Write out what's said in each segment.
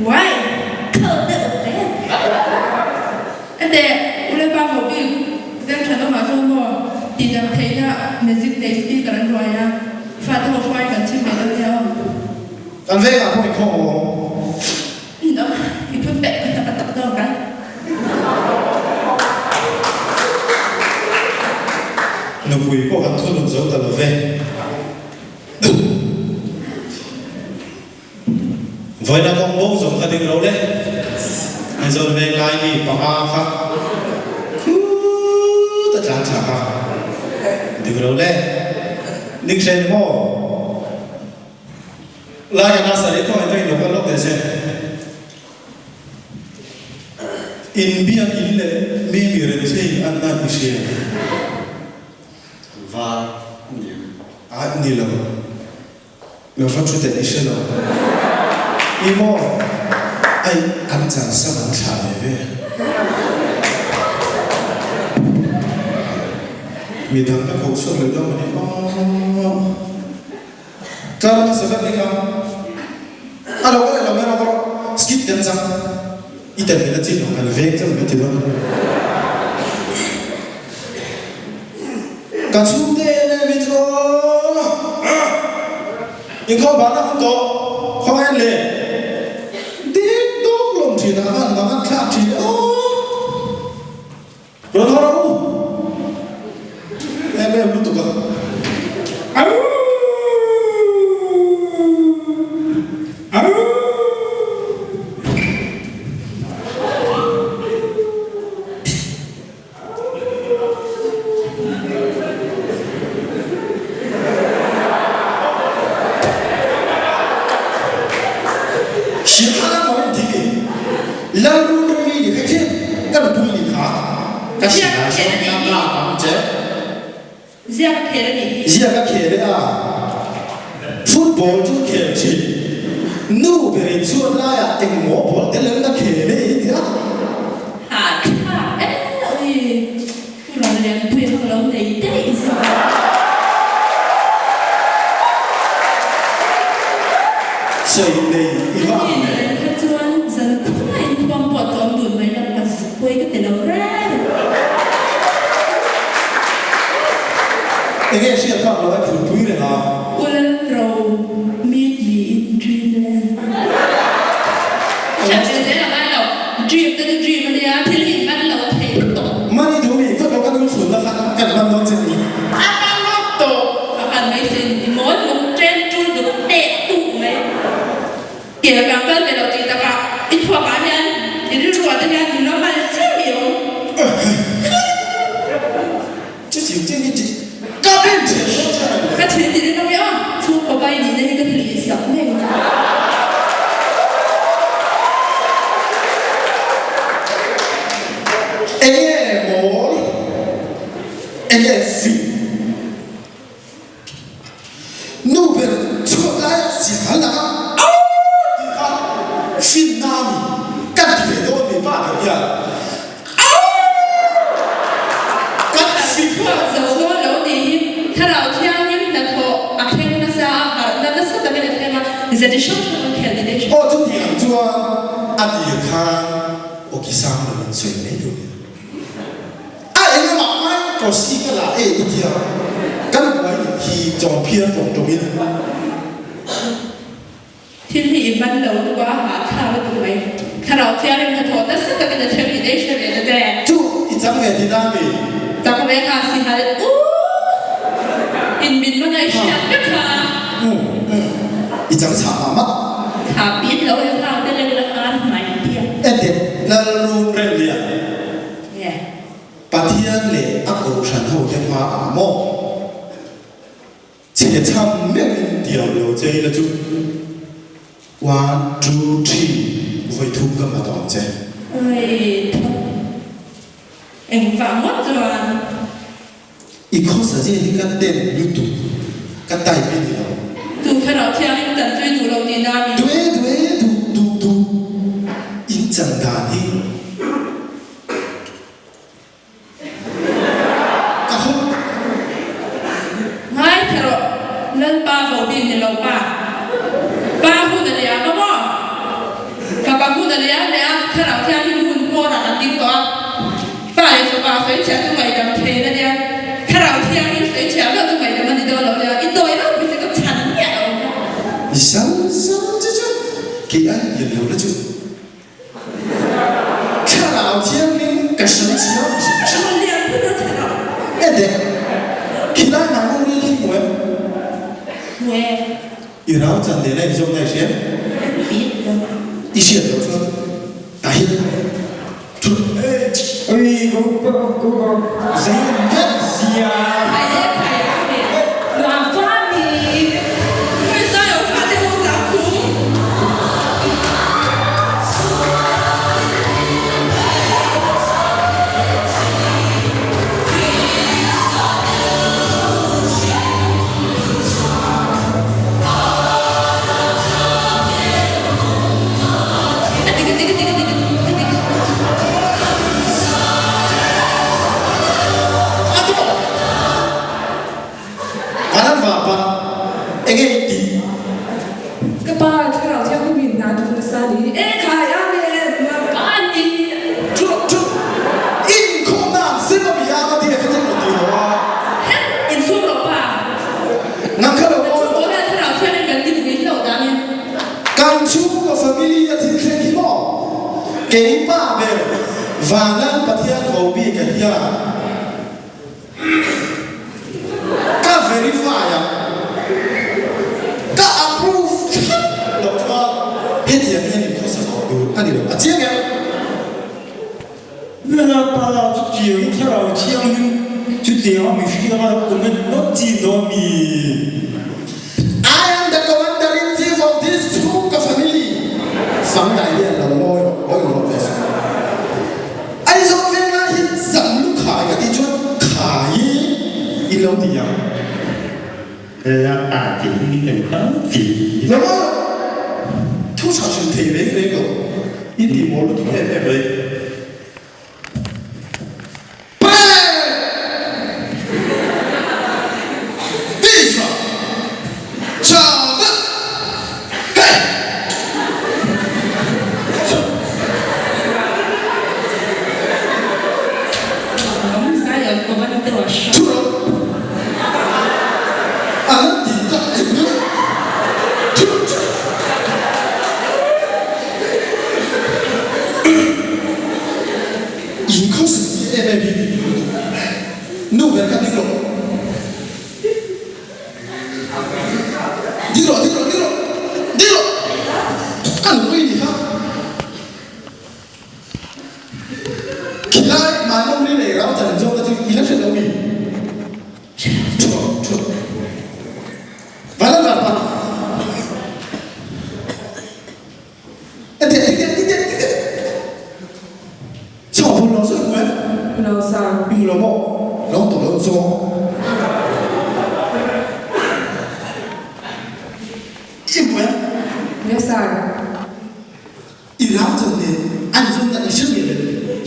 Why? Kho deuh ve. Ate, u le pa maw bik veng thenawmah chuan maw tihdam theihna magic nei speaker an ruai a, fate ho hruai kan chim ve dawn nia aw. Kan vengah pawh inkhawm a awm. No, i phun peh ka tak tak dawn kan. Nupui pawh kan thunun zo ta lo ve. Vawiina kawng bo zawng kha ding lo le. Aizawl veng lai mi panga kha khut a tlan thla kha ding lo le. Ning hre ni maw? Lai a nasa leh tawh in lo kal lawk teh se. In biak in leh mi mi rethei an nan i hria. Var a ni ang. A ni lo. Lo va thu teh i hre lo. I maw? Ai an chan sam an thlah ve ve. Midang ka koh chhuak leh dawn a ni maw? Tlar hmasa ber ni kha a lo kal leh lo mai rawh rawh skip kan chang i tel ve na chin lo kan veng chauh kan ti dawn ka chhungte em em hi chu inkhawm bahna hun tawh khawngaih an le dik dawk lawm thin a an mang an thlak thin aw Rawn haw rawh u! Em em lutuk a. Hrilhhal a mawi ti Lalru Remi ni kha khi ka nupui ni kha ka hrilh lai sawn ka nghak ang che. Ziak a khel a nih hi. Ziak a khel e a. Football chu khel thin. Nu ber in chhuat laiah engmaw ball tel in a khel e i ti a. Ha thlak e ui. Pu Ramlianpuia kha ka lo nei daih zawk a. Sawi nei i va ang ve. Ani kha chuan zan khua in thuam pawh tlawm dun mai lo ka zuk pawi ka ti lo reng. Enge hriat phak lo ai phulpui reng a. U Lalro meet me in dreamland. Hriat ve zel a ngai lo. Dream te chu dream a nia, thil hi man lo thei tawh. Mani duh mi khaw kan u chhunna kha kan hman dawn che ni. A hman lawk tawh. A hman mai sin i mawl lung chen tul duk teh tuh mai. Kel kang kal ve lo tih takah i thluak ah hian i rilruah te hian nula mal chiah mi awm. Chuti chiah hi chi ka ben thiam dawn chiah a ni le. Ka thil tih rinawm i aw, chhungkaw pai nihna hi ka hlih sak mai ang che. Enge mawl? Enge fing? Nu ber chhuat laia sial laka au tih kha finna a ni. Kan ti ve dawn mi pa ber hian au kan fin. Chhuak zo dawn lo tih hi Thlarau Thianghlim hnathawh a thleng nasa a, harhna nasa takin a thleng a, ze chi hrang hrang an khel ni daih Aw chuti ang chuan a tir khan awki sang lo in sawi mai tur nia. A engemaw ai tawsi ka la e i tia kan buai nih hi chawn phiar tawng tawng in. Thil hi i man lo tuk a, hahthlak a tuk mai. Thlarau thianghlim hnathawh nasa takin a thleng tih daih hre ve ta che. Chu i chang ve tih na mi? Chang ve kha si hal u in min man a i hriat vek kha. Um um i chang chhah mah mah. Chhah pin lo e kha te lek la khan hmai piak. Enteh Lalrun Remlian. Pathian leh a kohhran hote hmaah maw? Ke chham meuhin tiam lo che ila chu one, two, three vawi thum ka hma tawh ang che. Oi thawk engvah ngawt chuan. I khawsa zia hi ka ten lutuk, ka type i ni lo. Tu kherah thiangin kan tui duh lo tih na mi. Duh e, duh e, duh, duh, duh. In chan dan hi. Ka hawp. Ngai tha rawh, Lalpa vo bik ni lo pa. Pa hun a liam a maw? Fapa hun a liam leh a, Thlarau Thianghlim hun hmawrah an ding tawh a. Pa leh fapa sawichhiah chu ngaihdam thein a nia, Thlarau Thianghlim sawichhiah meuh chu ngaihdam a ni dawn lo nia, i dawi reuh pawh chu ka chhan miah lo ang. I sam sam che chu kei ai lian lo la chu. Thlarau Thianghlim ka sawichhiah Ka rawn lian phut a thlarau. E dek, khilai hna kawng ril hi hmu em? Hmu e. I rau chan leh na inzawm na i hria em? I hriat loh chuan tah hian thu Ui go go go go zai ngat zia. Phai e phai a me nuam fa mi. Ui zai o fa te ho za khu. A tawh! Van va pa, enge i tih? Ka pa, Thlarau Thianghlim in hna thawk nasa ni. E khai, Amen! Ka ni. Thu, thu, inkhawmna an sem a mi a, ka ti a, ka ti lo ti lo a. Hep, insum rawh pa. Nang kha lo aw. Chhungkaw hian Thlarau Thianghlim kan ti pui hlauh dangin. Kan chhungkaw family a thil thleng hi maw? Kei pa ber Vanlal Pathian vo bik a hian ka verify a, ka approve thlap loh chuan hetiang hian inkhawsa tawh tur a ni lo. A chiang em? Lalpa chutiang Thlarau Thianghlim chutianga mihring anga comment ngawt chi dawn mi? I am the commander in chief of this chhungka family Fang dai hian lo ngawi rawh, ngawi rawh ve suh. Aizawl vengah hi zam lu khai ka tih chuan khai i lo ti ang. Lalpa tih hi kan hmang chi. Lo ngawi rawh, thu tha hrilh thei reng reng lo. I ti mawl lutuk em em mai. In khawsik tih em em hi tih lutuk nu ber kha ding rawh ding rawh ding rawh ding rawh ding rawh ka nupui ni kha khilai mahni ri leh rau chan zawk te chu i la hre lo mi thu rawh thu rawh van van van. Lo sir. Yes sir.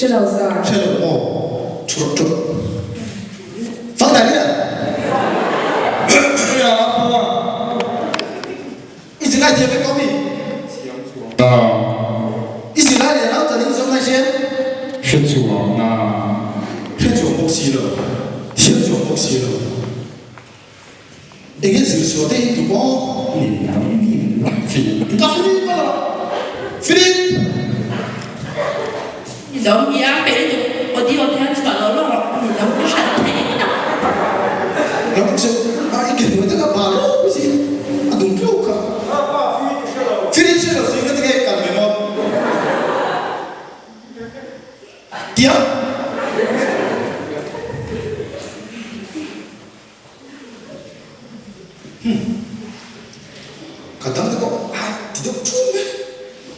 Hre lo sir. I zirlai thiam vek ko mi? I zirlai leh rau tal in zawng ngai hriat? Hre chuang na. Hre chuang bawk si lo. Thiam chuang bawk si lo. Enge zir sual te in tum aw? Min lam min lam fi. Ka Philip a lo. Philip! Ni lo mi a pe lutuk audio te hian chhuah lo lo rawh ni lo ka hran thei ngawt ang. Ram chu a i ke hnuai taka bal rawp si a dum tlo kha. Philip hre lo si ka ti nge kal ve maw tia.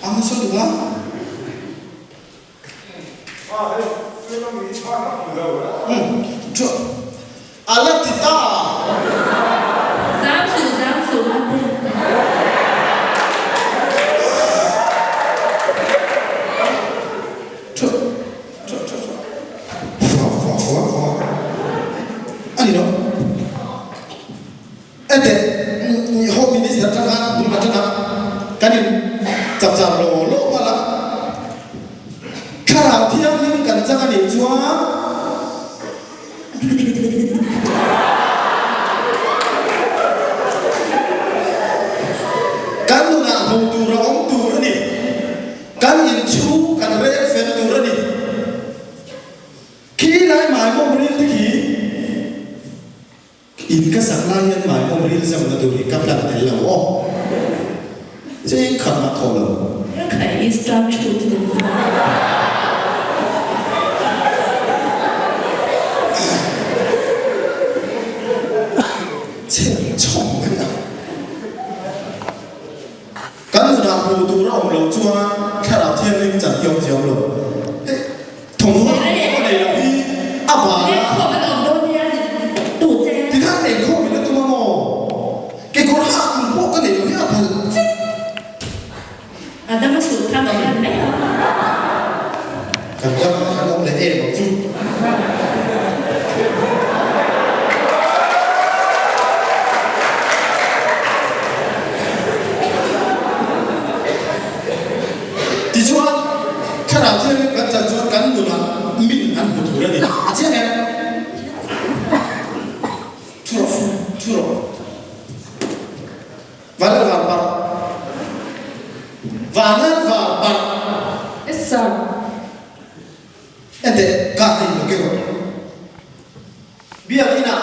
Ang nasa lutuk a. A la ti ta. Zam suh zam suh a ti. A ni lo. Ete Home Minister atang khan bul atanga kan in chapchar law law nghal a, Thlarau Thianghlim kan chak a nih chuan kan nunah hmuh tur a awm tur a ni, kan inchhung kan rel fel tur a ni. Khi lai maimawm ril te khi. In ka sak lai hian maimawm ril zamna tur hi ka plan tel lo aw. Cheng khat mah thaw lo. Ka khaih i star chhut chu kan hmu a. Cheng chhawng mai a. Kan nunah hmuh tur a awm loh chuan Thlarau Thianghlim chan hi awm chiang lo. Hei thawmhnaw ka nei loh hi a van a. Tikhan engkhawm in a tum a maw? Kekawr hak tur pawh ka nei loh hi a phal vek. Kan dam a kan awm leh em ang chu. Tichuan, Thlarau Thianghlim kan chan chuan kan nunah min an hmu tur a ni. A chiang em? Thu rawh, thu rawh. Van var parh. Van var parh. Yes sir. Enteh ka hei lo keuh. Biakinn ah.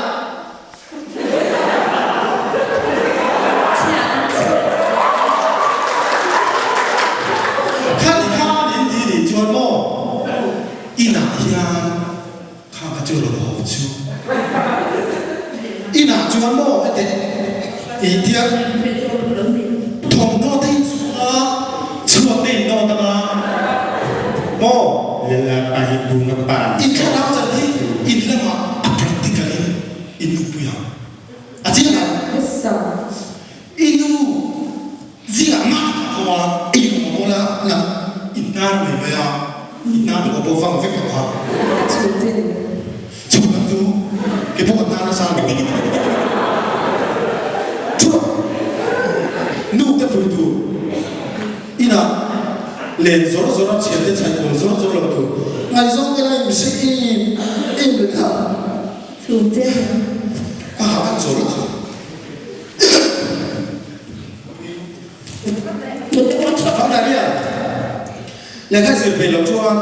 Khati khan in ti nih chuan maw inah hian kha ka chu rawn haw chu. Inah chuan maw enteh i tia thawmhnaw te in chhunga chhuat te in nawt anga maw. Lala hi bunga pa. In thlarau chan hi in lamah a practical in in nupui ang. A chiang em? I nu zingah mah ka tho a, i awm a bawla nang i hnar mai mai a, i hnar pawh pawh vang vek lo kha. Chhun ang chu kei pawh ka hnar nasa lo. Chhuak nu te pui tur inah len zawr zawr a thian te chhaih kawl zawr zawr lo tur ngaihzawng te lai mihring em em reng kha. Chhun che. Ka ha an zawr a. Thangtharia, lehkha i zir peih loh chuan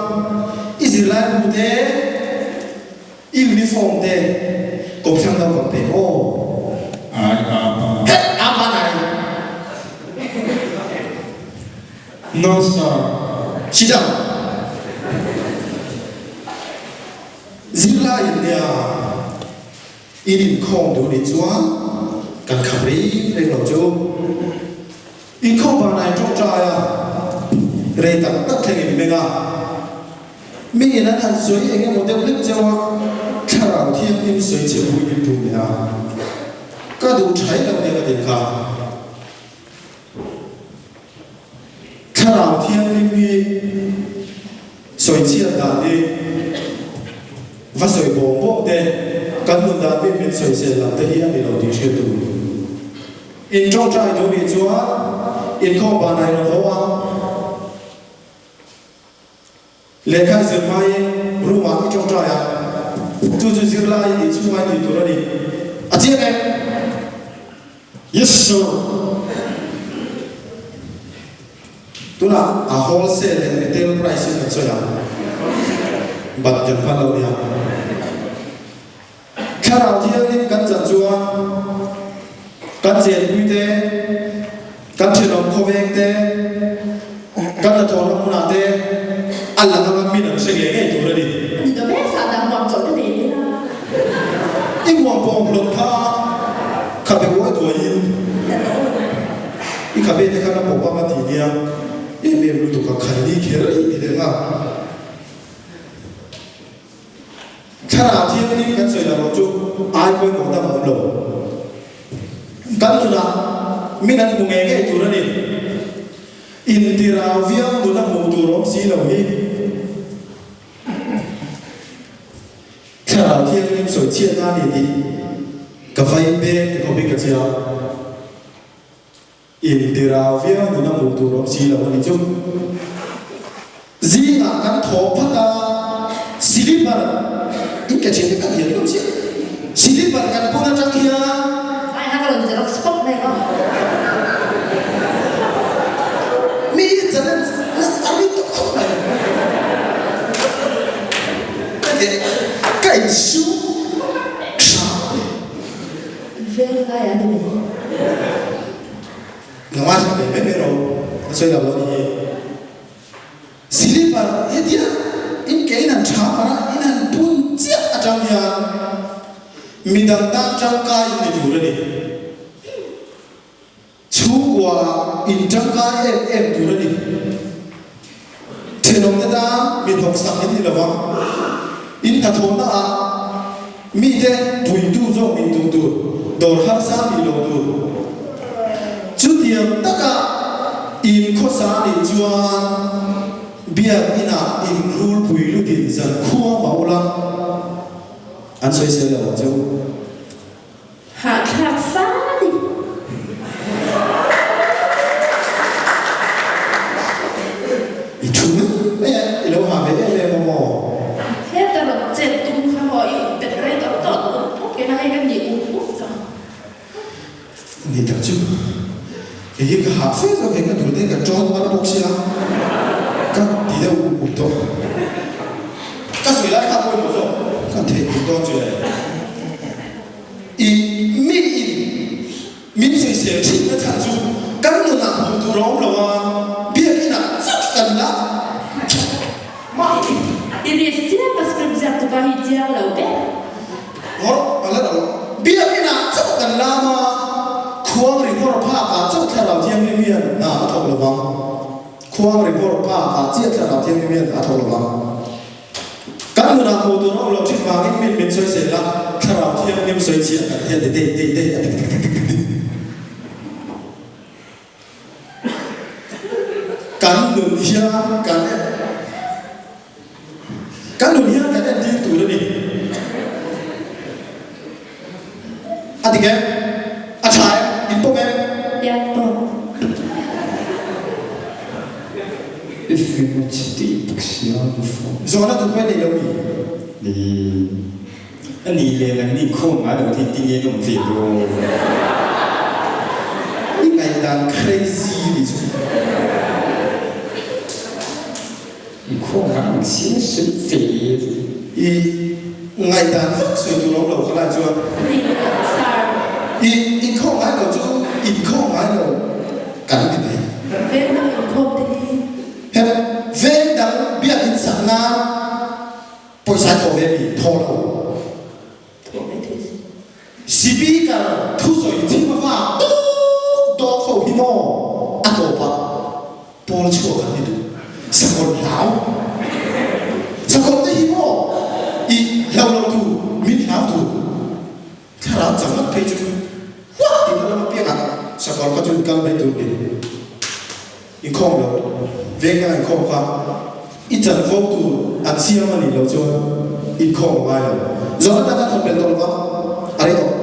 i zirlai bu te, i uniform te kawpthlang naupang pe aw. Ai a pa. Heh a pa nai. No sir. Sit down. Zirlai in nia. In inkhawm duh nih chuan kan kham reng reng lo chu. Inkhawm vanah in tawngtai a, rei tak tak thleng in meng a. Mi in an han sawi eng emaw deuh hlek cheu a, thlarau thianghlim sawi che pui in tum leh a. Ka duh thai lo nia ka tih kha. Thlarau thianghlim hi sawi chhiat dan hi va sawi bawng bawng te, kan nun dan bik min sawisel lam te hi a ni lo tih hriat tur. In tawngtai duh nih chuan inkhawm banah in rawn haw ang. Lehkha i zir hmain room ah i tawngtai a, chu chu zirlai i tih chhunga i tih tur a ni. A chiang em? Yes sir. Tunah a wholesale leh retail price in kan sawi ang. Bat kan hman lo nia. Thlarau Thianghlim kan chan chuan kan chenpui te, kan thenawm khawveng te, kan hnathawhna hmunah te a lang anga min an hre ngei ngei tur a ni. Ni ta ber sah dah muam chawlh te nei ila. I muam pawh hlawt kha khabe uai duaiin i khabe te kha na pawp ang a ti nia. Em em lutuk a khaini kher hi ti leh nghal. Thlarau Thianghlim kan sawi lo chu ai pawimawh dang a awm lo. Kan nunah min an hmu ngei ngei tur a ni. Intirau viau nuna hmuh tur awm si lo hi. Thlarau Thianghlim sawi chhiatna a ni tih ka vai beng ti khawpin ka chiang. Intirau viau nuna hmuh tur awm si lo a ni chu. Zingah kan thaw phat a, silipar in ka thian te kan hian lo chiah. Silipar kan bun atang hian. Ai ha ka rawn xerox pawp mai aw. Mi challenge na a ri tawh khawp mai. Ka ti ka insu hram a ni. Veng lai a ni mai. Lo ngaithla ve mai mai rawh ka sawi lo a ni hi. Silipar hetia in ke in han tha mar a, in han pun chiah atang hian midang tan tangkai in ni tur a ni. Chhungkua in tangkai em em tur a ni. Thenawmte tan mi hnawksak in ni lo vang. In hnathawhna ah mite puitu zawk nih duh tur, dawr harsa nih lo tur. Chutiang taka in khawsa nih chuan biak inah in rulpui lutin zan khua mah ula an sawisel lo ang che u. Hahthlak sa ni. I thu mai mai a, i lo ha ve em em a maw? Heta rawn chet tum kha maw i pet rei tawh tawh up up ena hei kan nih up up tawh. Ni tak chu kei hi ka hah fe zawk hei ka dul te ka tawn mar bawk sia ka ti deuh up up tawh. Ka sawi lai kha pawimawh zawk kan theih tur dawn chu le. I mi in min sawisel thin na chhan chu kan nunah hmuh tur a awm lo a, biakinn ah chauh kan la mah. I risk chiang a script ziak tupa hi chiang lo ber. Ngawr a la lo. Biakinn ah chauh kan lam a, khuang ri ngawr phak ah chauh thlarau thianghlim hian hna a thawk lo vang. Khuang ri ngawr phak ah chiah thlarau thianghlim hian hna a thawk lo vang. Kan nunah hmuh tur a awm lo thin vangin min min sawi zel a, Thlarau Thianghlim sawi chhiah kan hian ti dei dei dei a ti tik tik tik tik tik. Kan nun hian kan kan nun hian kan entir tur a ni. A dik em? A tha em? In pawm em? Pian pawm. I fing a chhe tih bawk sia ka phone. Zawhna tur pawh i nei lo mi? Ni. A nih leh nang nih khawm ngai lo thin tinge an awm ve dawn. I ngaihdan crazy ni chu. Inkhawm ngai ang sia sawi ve. I ngaihdan vak sawi tur awm lo kha lai chuan. I inkhawm ngai lo chu inkhawm ngai lo kan ni mai. Veng dang inkhawm te hi. He veng dang biakinn sak nan pawisa i thawh ve mi? Thaw lo. Thawh mai thei si. Speaker thusawi chhim avang tuk dawk ho hi maw a tawpah pawl chhuak an ni duh. Sakawlh hlau. Sakawlh te hi maw i hlau lo tu, min hlau tu. Thlarau chang ngawt phei chu huat tihna lam apiangah sakawlh kha chu in kal mai tur ni. Inkhawm lo, veng danga inkhawm kha i chanvo tur an siam a nih loh chuan inkhawm a ngai lo. Zawhna tan a thawk belh tawh lo va, a rei tawh.